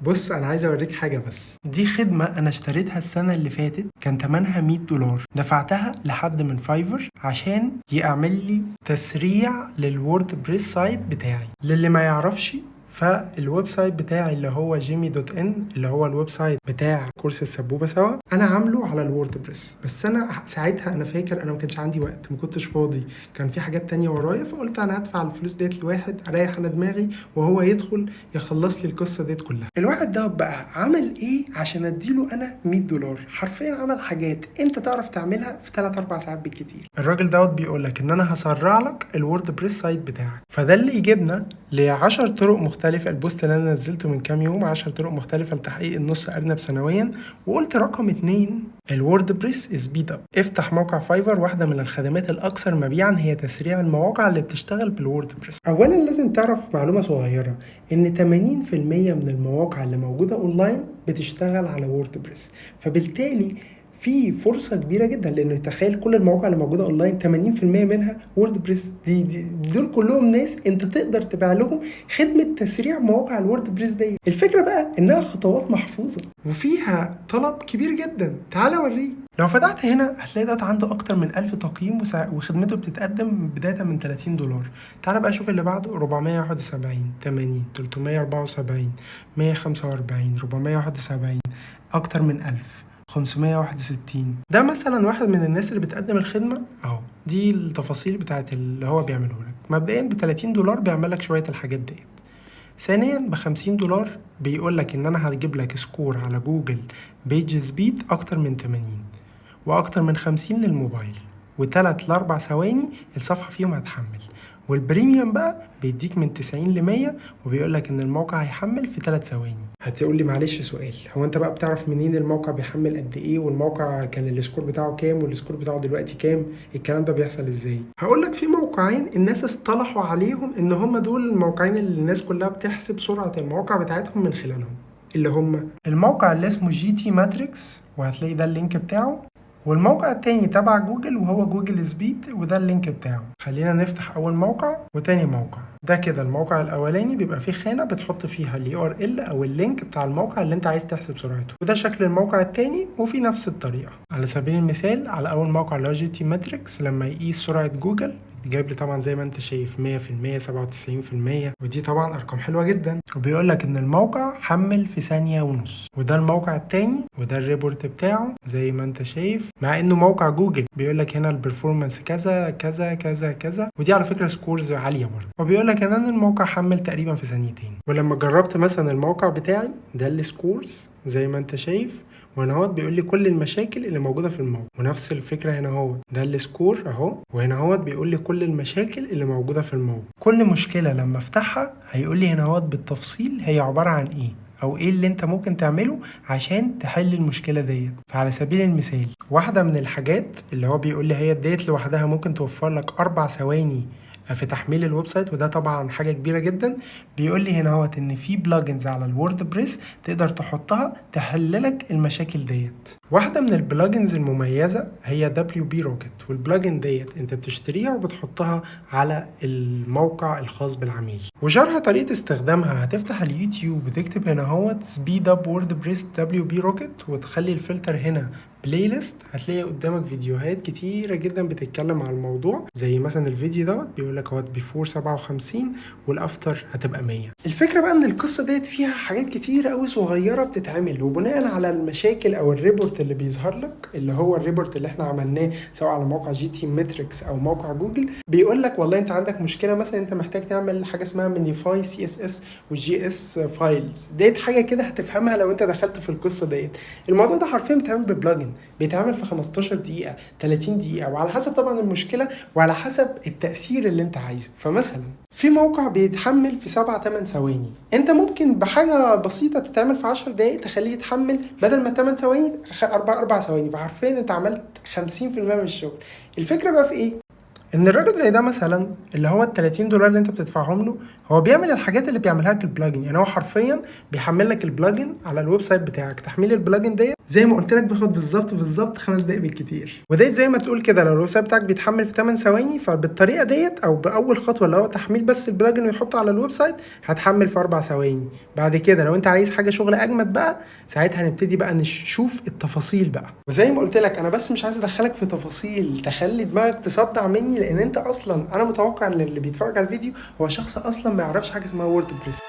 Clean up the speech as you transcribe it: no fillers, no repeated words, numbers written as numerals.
بص، انا عايز اوريك حاجه، بس دي خدمة انا اشتريتها السنة اللي فاتت، كان تمنها $100، دفعتها لحد من Fiverr عشان يعمل لي تسريع لل WordPress site بتاعي. للي ما يعرفش، فال website بتاعي اللي هو jimmy.in، اللي هو ال website بتاع كورس السبوبه سوا، انا عامله على ال WordPress. بس انا ساعتها انا فاكر انا ما كانش عندي وقت، ما كنتش فاضي، كان في حاجات تانية ورايا، فقلت انا هدفع الفلوس ديت لواحد اريح انا دماغي وهو يدخل يخلص لي القصة ديت كلها. الواحد ده بقى عمل ايه عشان اديله انا $100؟ حرفيا عمل حاجات انت تعرف تعملها في 3 4 ساعات بالكتير. الراجل دوت بيقول لك ان انا هسرع لك ال WordPress site بتاعك. فده اللي يجيبنا ل 10 طرق مختلفة، ال post اللي انا نزلته من كام يوم، 10 طرق مختلفة لتحقيق النص ارنب سنويا، وقلت رقم 2 ال WordPress speed up. افتح موقع Fiverr، واحدة من الخدمات الاكثر مبيعا هي تسريع المواقع اللي بتشتغل بال WordPress. اولا لازم تعرف معلومة صغيرة، ان 80% من المواقع اللي موجودة اونلاين بتشتغل على WordPress، فبالتالي في فرصة كبيرة جدا، لان تخيل كل المواقع اللي موجودة اونلاين 80% منها WordPress، دي دول كلهم ناس انت تقدر تبيع لهم خدمة تسريع مواقع ال WordPress دي. الفكرة بقى انها خطوات محفوظة وفيها طلب كبير جدا. تعال اوريك، لو فتحت هنا هتلاقي ده عنده اكتر من 1000 تقييم وخدمته بتتقدم بداية من $30. تعال بقى شوف اللي بعده، 471، 80، 374، 145، 471، اكتر من 1000، 561. ده مثلا واحد من الناس اللي بتقدم الخدمة اهو. دي التفاصيل بتاعت اللي هو بيعمله لك. مبدئيا ب $30 بيعمل لك شوية الحاجات ديت. ثانيا ب $50 بيقول لك ان انا هجيب لك score على Google PageSpeed اكتر من 80 واكتر من 50 للموبايل، و3 ل4 ثواني الصفحة فيهم هتحمل. وال premium بقى بيديك من 90 ل 100، وبيقول لك ان الموقع هيحمل في 3 ثواني. هتقول لي معلش سؤال، هو انت بقى بتعرف منين الموقع بيحمل قد ايه، والموقع كان ال score بتاعه كام، وال score بتاعه دلوقتي كام؟ الكلام ده بيحصل ازاي؟ هقول لك، في موقعين الناس اصطلحوا عليهم ان هم دول الموقعين اللي الناس كلها بتحسب سرعة المواقع بتاعتهم من خلالهم، اللي هم الموقع اللي اسمه GTmetrix، وهتلاقي ده ال link بتاعه، والموقع التاني تبع جوجل وهو Google Speed، وده ال link بتاعه. خلينا نفتح اول موقع وتاني موقع. ده كده الموقع الاولاني، بيبقى فيه خانه بتحط فيها ال URL او ال link بتاع الموقع اللي انت عايز تحسب سرعته، وده شكل الموقع التاني وفي نفس الطريقه. على سبيل المثال على اول موقع اللي هو GTmetrix، لما يقيس سرعة جوجل جايب لي طبعا زي ما انت شايف 100%، 97%، ودي طبعا ارقام حلوة جدا، وبيقول لك ان الموقع حمل في ثانية ونص. وده الموقع التاني وده ال report بتاعه زي ما انت شايف، مع انه موقع جوجل بيقول لك هنا ال performance كذا كذا كذا كذا، ودي على فكرة scores عالية برضه، وبيقول لك ان الموقع حمل تقريبا في ثانيتين. ولما جربت مثلا الموقع بتاعي، ده ال scores زي ما انت شايف، وهنا هو بيقول لي كل المشاكل اللي موجودة في الموقع، ونفس الفكرة هنا اهو، ده ال score اهو، وهنا هو بيقول لي كل المشاكل اللي موجودة في الموقع. كل مشكلة لما افتحها هيقول لي هنا اهوت بالتفصيل هي عبارة عن ايه، او ايه اللي انت ممكن تعمله عشان تحل المشكلة ديت. فعلى سبيل المثال واحدة من الحاجات اللي هو بيقول لي هي ديت لوحدها ممكن توفر لك 4 ثواني في تحميل ال website، وده طبعا حاجة كبيرة جدا. بيقول لي هنا هوت ان في plugins على ال WordPress تقدر تحطها تحل لك المشاكل ديت. واحدة من ال plugins المميزة هي WP Rocket، وال plugin ديت انت بتشتريها وبتحطها على الموقع الخاص بالعميل. وشرح طريقه استخدامها، هتفتح اليوتيوب وتكتب هنا هوت speed up WordPress WP Rocket، وتخلي الفلتر هنا playlist، هتلاقي قدامك فيديوهات كتيرة جدا بتتكلم على الموضوع، زي مثلا الفيديو دوت بيقول لك هو before 57 وال after هتبقى 100. الفكرة بقى ان القصة ديت فيها حاجات كتيرة قوي صغيرة بتتعمل، وبناء على المشاكل او ال report اللي بيظهر لك، اللي هو ال report اللي احنا عملناه سواء على موقع GTmetrix او موقع جوجل، بيقول لك والله انت عندك مشكلة مثلا، انت محتاج تعمل حاجة اسمها minify CSS و JS files. ديت حاجة كده هتفهمها لو انت دخلت في القصة ديت. الموضوع ده حرفيا بيتعمل ب plugin، بيتعمل في 15 دقيقه، 30 دقيقه، وعلى حسب طبعا المشكلة وعلى حسب التاثير اللي انت عايزه. فمثلا في موقع بيتحمل في 7 8 ثواني، انت ممكن بحاجة بسيطة تتعمل في 10 دقائق تخليه يتحمل بدل ما 8 ثواني 4 ثواني، فحرفيا انت عملت 50% من الشغل. الفكرة بقى في ايه؟ ان الراجل زي ده مثلا اللي هو ال 30 دولار اللي انت بتدفعهم له، هو بيعمل الحاجات اللي بيعملها لك ال plugin. يعني هو حرفيا بيحمل لك ال plugin على ال website بتاعك. تحميل ال plugin ديت زي ما قلت لك بياخد بالظبط بالظبط 5 دقايق بالكتير. وديت زي ما تقول كده لو ال website بتاعك بيتحمل في 8 ثواني، فبالطريقه ديت او باول خطوة اللي هو تحميل بس ال plugin ويحطه على ال website هتحمل في 4 ثواني. بعد كده لو انت عايز حاجة شغل اجمد بقى، ساعتها هنبتدي بقى نشوف التفاصيل بقى. وزي ما قلت لك، انا بس مش عايز ادخلك في تفاصيل تخلي دماغك تصدع مني، لان انت اصلا انا متوقع ان اللي بيتفرج على الفيديو هو شخص اصلا ما يعرفش حاجة اسمها WordPress.